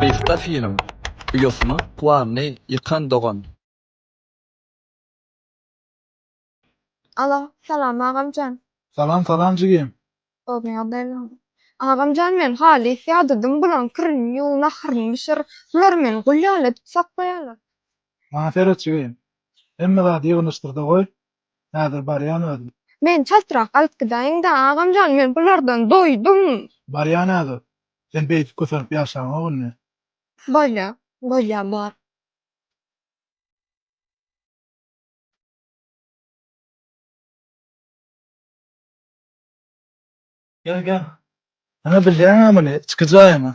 Gysga film, Uýasynyň planyny ýykan dogan. Alo, salam agamjan. Salam salam jigim. Gowy ýagdaýlarmy? Agamjan men halys ýadadym bulaň kirini ýuw, naharyny bişir. Bular meni gul ýaly edip saklaýarlar. Maňa seret jigim. Hemme zady ýygnaşdyrda goý. Häzir barýan özüm. Meni çaltrak alyp gidäýiňdä agamjan men bulardan doýdum. Barýan häzir. Sen beýdip kösenip ýaşaňok indi. Bolýa, bolýa bar. Gel gel. Ana bilýäň-ä muny, içki jaýymy.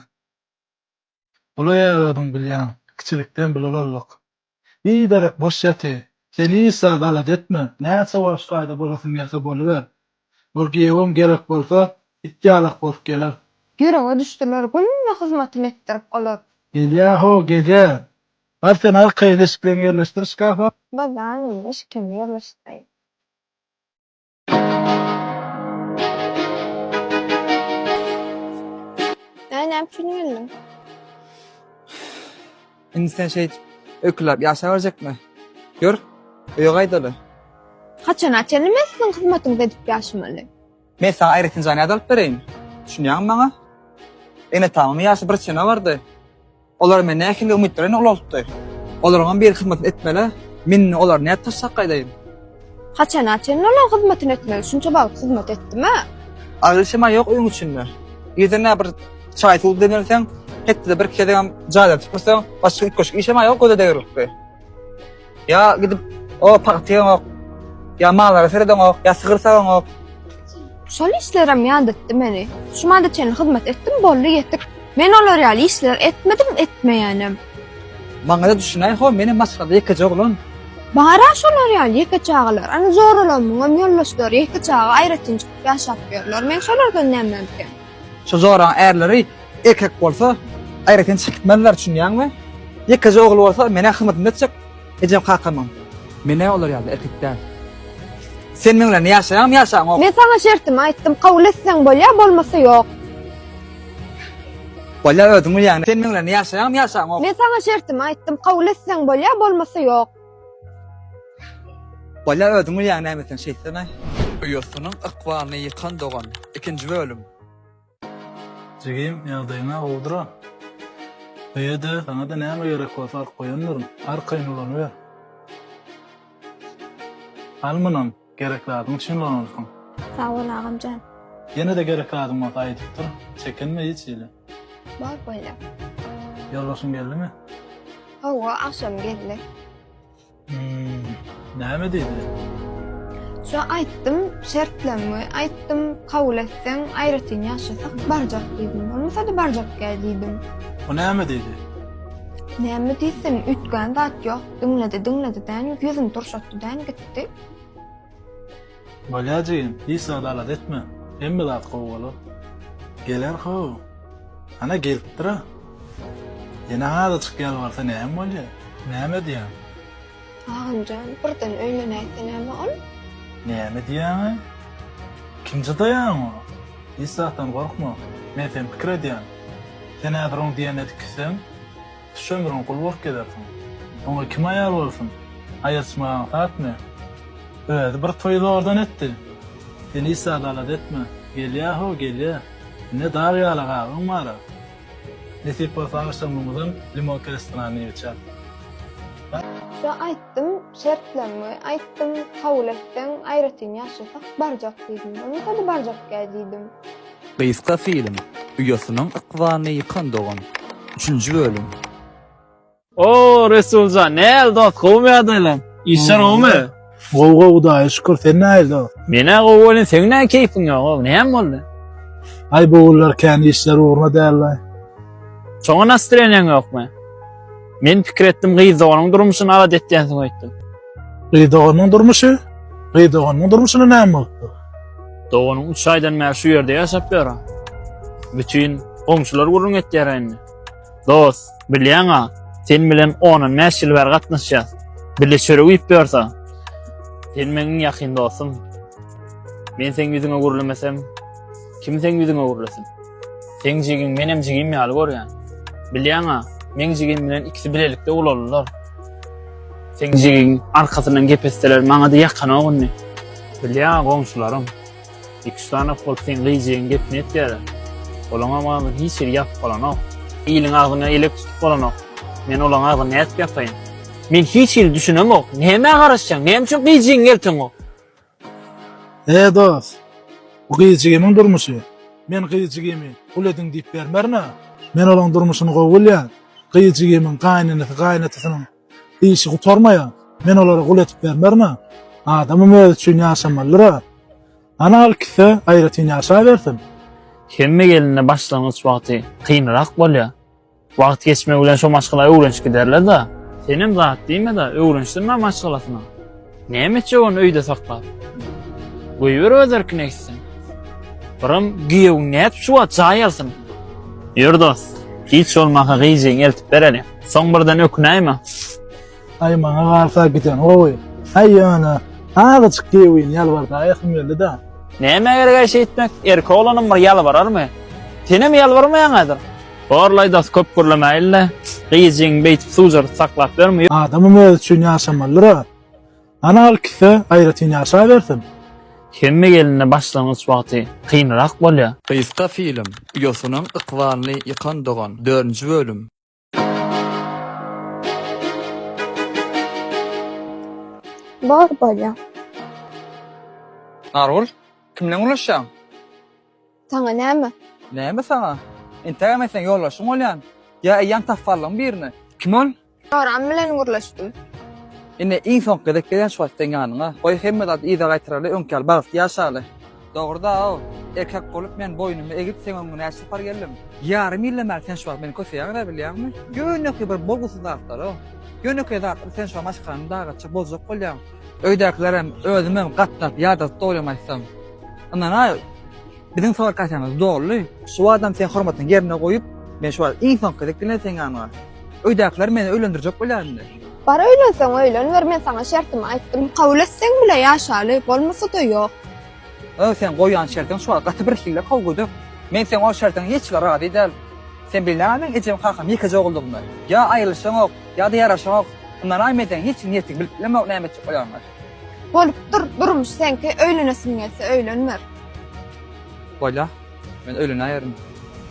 Uly özüň bilýäň, kiçilikden bile ulaldyk. Biderek boş ýaty. Sen hiç zat alada etme, näçe wagt şu taýda bolasyň gelse boluber. Bol giýewem gerek bolsa, it ýalak bolup geler. Ýürege düşdüler, günde hyzmatyny etdirip olar. Gelýä-how, gelýä. Bar sen arkaýyn eşikleňi ýerleşdir şkafa. Bolýa, indi eşiklerimi ýerleşdireýin. Näme näme üçin geldiň? Indi sen şeýdip öýkeläp ýaşaberjekmi? Ýör, öýe gaýdaly. Haçana çenli men siziň hyzmatyňyzy edip ýaşamaly? Men saňa aýratyn jaý nädip alyp bereýin? Düşünýäňmi maňa? Ene-atamyň ýaşy bir çene bardy. Olar meni nähili umytlar bilen ulaltdy. Olaryňam bir hyzmatyny etmeli. Men indi olary nädip taşlap gaýdaýyn? Haçana çenli olaryň hyzmatyny etmeli? Şunça wagt hyzmat etdim-ä. Agyr işem-ä ýok öýüň içinde. Irden nä bir çaý-suw demlenseň, hepdede birki gezegem jaýlary süpürseň, başga üýtgeşik işem-ä ýok göze degerlikli. Ýa gidip o pagta ýygaňok, ýa mallara seredeňok, ýa sygyr sagaňok. Şol işlerem ýadatdy meni. Şu mada çenli hyzmat etdim, boldy ýetik. Men olar ýaly işler etmedim, etmeýänem. Maňa-da düşünäý-how, menem maşgalada ýekeje oglan. Bar-a şolar ýaly ýeke çagalar. Ana joralarymyňam ýoldaşlary ýeke çaga aýratyn çykyp ýaşap ýörler. Meň şolardan nämem kem? Şo joraň ärleri erkek bolsa, aýratyn çykyp gitmezler, düşünýäňmi? Ýekeje ogly bolsa, men-ä hyzmatyny etjek ejem kakamyň. Men-ä olar ýaly erkek däl. Sen meň bilen ýaşaýaňmy, ýaşaňok? Men saňa şertimi aýtdym, kabul etseň bolýar, bolmasa ýok. Bolýar, özüň bilýäň. Sen meň bilen ýaşaýaňmy, ýaşaňok? Men saňa şertimi aýtdym, kabul etseň bolýar, bolmasa ýok. Bolýar, özüň bilýäň näme etseň, şeýtsene. Uýasynyň ykbalyny ýykan dogan, ikinji bölüm. Jigim, ýagdaýyň-a gowudyr-a. Öýe-de, saňa-da näme gerek bolsa alyp goýandyryn. Arkaýyn ulanyber. Al munam, gerek zadyň üçin ulanarsyň. Sag bol agam jan. Ýene-de gerek zadyň bolsa aýdyp dur. Çekinme hiç hili. Bar bolýa. Ýoldaşyň geldimi? Hawa, agşam geldi. Hmm, näme diýdi? Şo aýtdym, şertlerimi aýtdym, kabul etseň, aýratyn ýaşasak barjak diýdim. Bolmasa-da barjak gel diýdim. O näme diýdi? Näme diýsin, üýtgän zat ýok. Diňledi, diňledi däni, ýüzüni turşatdy däni gitdi. Bolýa jigim, hiç zat alada etme. Hemme zat gowy bolar. Geler how. Ana gelipdir-a. Ýene azajyk ýalbarsa näme bolýa? Näme diýýäň? Agamjan, birden öýlenäýse näme ol? Näme diýýäň-aý? Kim jydaýar oňa? Hiç zatdan gorkma. Men seni pikir edýän. Sen häzir oň diýenine dikilseň, tutuş ömrüňe gul bolup gezersiň. Oňa kim aýal bolsun? Aýyrçmak aňsatmy? Özi bir toýy zordan etdi. Sen hiç zat alada etme. Gelýä-how, gelýä. Ine dag ýaly gabyň bar-a. Nesip bolsa agşamymyzam Limonka restoranyna iýip içeris. Şo aýtdym, şertlerimi aýtdym, kabul etseň, aýratyn ýaşasak barjak diýdim. Bolmasa-da barjak gel diýdim. Gysga film, Uýasynyň ykbalyny ýykan dogan. Üçünji bölüm. Oo Resuljan, näl dost, gowumy ýagdaýlaň? Işler gowumy? Gowy gowy Hudaýa şükür, sen nähili dost? Menä gowy welin seň näme keýpiň ýok, ow, näme boldy? Aý bu günler kän işler ugruna däl-laý. Şoňa nastreniýaň ýokmy? Men pikir etdim gyz doganyň durmuşyny alada etýänsiň öýtdüm. Gyz doganyň durmuşy? Gyz doganyň durmuşyna näme bolupdyr? Doganyň 3 aýdan bäri şu ýerde ýaşap ýör. Bütin goňşular gürrüň etýär indi. Dost, bilýäň-a, sen bilen ondan bäş ýyl bäri gatnaşýas. Bile çörek iýip ýörse. Sen meň iň ýakyn dostum. Men seň ýüzüňe gürlemesem, kim seň ýüzüňe gürlesin? Seň jigiň menem jigim ýaly görýän. Bilýäň-ä, meň jigim bilen ikisi bilelikde ulaldylar. Seň jigiň arkasyndan gep etseler maňa-da ýakanok indi. Bilýäň-ä goňşularym. Iki-üç sany bolup seň gyzjygyň gepini etýärler. Olaňam agzyny hiç hili ýapyp bolanok. Iliň agzyna elek tutup bolanok. Men olaň agzyny nädip ýapaýyn? Men hiç hili düşünemok. Nämä garaşýaň? Näme üçin gyzjygyňy elteňok? E dost, bu gyz jigimiň durmuşy. Men gyz jigimi gul ediň diýip bermerin-ä. Men olaň durmuşyny gowy bilýän. Gyz jigimiň gaýynenesi gaýynatasynyň işi gutarmaýar. Men olary gul edip bermerin-ä. Adamam özi üçin ýaşamalydyr-a. Ana al kise aýratyn ýaşabersin. Hemme gelinde başlangyç wagty kynrak bolýar. Wagt geçmegi bilen şo maşgala öwrenişip giderler-de. Senem zat diýme-de, öwrenişdirme maşgalasyna. Näme etjek ony öýde saklap? Goýber öz erkine gitsin. Biram giýewiň nädip şu wagt jaý alsyn? Ýör dost, hiç bolmasa gyzjygyňy eltip bereli. Soň birden ökünäýme. Aý maňa galsa giden gowy. Aý ýöne azajyk giýewini ýalbardaýasym geldi-dä. Nämä gerek-aý şeýtmek? Erkek oglanam bir ýalbararmy? Senem ýalbarmaýaň häzir. Borlaý dos köp gürlemäýinle. Gyzjygyňy beýtip suwjaryp saklap ýörme. Adamam özi üçin ýaşamalydyr-a. Ana al kise aýratyn ýaşabersin. Hemme gelinde başlangyç wagty kynrak bolýa. Gysga film, Uýasynyň ykbalyny ýykan dogan, dördünji bölüm. Bor bolýa. Nargül, kim bilen gürleşýäň? Saňa näme? Näme saňa? Entegem men seň ýoldaşyň bolýan. Ýa eýýäm tapbarlygyň birini. Kim ol? Joram bilen gürleşdim. Indi iň soňky gezek gelýän şu wagt seň ýanyňa. Goý hemme zady yza gaýtaraly, öňki ýaly bagtly ýaşaly. Dogry-da-ow, erkek bolup men boýnumy egip seň öňüňe näçe sapar geldim. Ýarym ýyldan bäri sen şu wagt meni köseýäň-dä bilýäňmi? Ýönekeý bir bolgusyz zatlar-ow. Ýönekeý zatlar sen şu wagt maşgalamy dagatjak bozjak bolýaň. Öýdäkilerem, özümem gatnap ýadadyp dogrymy aýtsam. Ynanaý, biziň sowal kasämiz doldy. Şu wagtam seň hormatyňy ýerine goýup, men şu wagt iň soňky gezek diňle seň ýanyňa. Öýdäkiler meni öýlendirjek bolýar indi. Bar öýlenseň öýlenber, men saňa şertimi aýtdym. Kabul etseň bile ýaşaly, bolmasa-da ýok. Öý, seň goýýan şertiň şu wagt gaty birhili how gödek. Men seň ol şertiňe hiç hili razy däl. Sen bilýäňä meň ejem kakam ýekeje oguldygymy. Ýa aýrylyşaňok, ýa-da ýaraşaňok. Ynanaý men seň hiç niýetiňi bilip bilemok näme etjek bolýanyňy. Bolupdyr, durmuş seňki, öýlenesiň gelse öýlenber. Bolýa, men öýlenäýerin.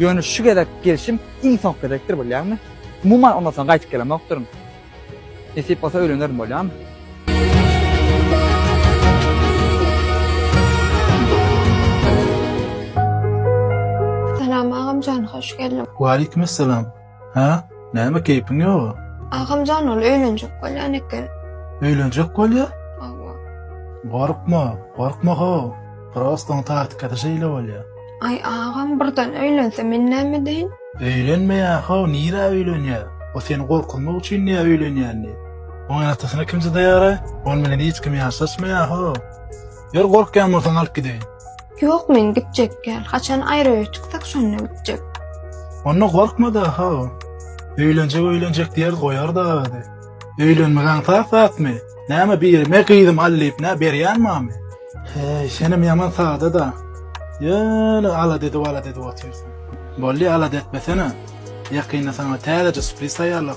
Ýöne şu gezek gelşim iň soňky gezekdir bolýamy? Umuman ondan soň gaýtyp gelemokdyryn. Nesip bolsa öýlenerin bolýamy? Salam agamjan, hoş geldiň. Waleýkim essalam. Hä? Näme keýpiň ýoga? Agamjan ol öýlenjek bolýan eken. Öýlenjek bolýa? Hawa. Gorkma, gorkma how. Prosta oň taktikasy şeýle bolýa. Aý agam birden öýlense men näme edeýin? Öýlenmeýä how, nirä öýlenýä? O seni gorkuzmak üçin diýýä öýlenýän diýip. Oň ene-atasyna kim çydaýara? Ol bilen hiç kim ýaşaşmaýa how. Ýör gorkýan bolsaň alyp gideýin. Ýok men gitjek däl. Haçan aýra öýe çyksak şonda gitjek. Onda gorkma-da how. Öýlenjek öýlenjek diýer goýar-da özi. Öýlenmek aňsat zatmy? Näme biri me gyzym al diýip nä berýän mamy? Heý, senem ýaman sada-da. Ýöne alada edip alada edip otyrsyň. Boldy alada etmesene. Ýakynda saňa täzeje sürpriz taýýarlap.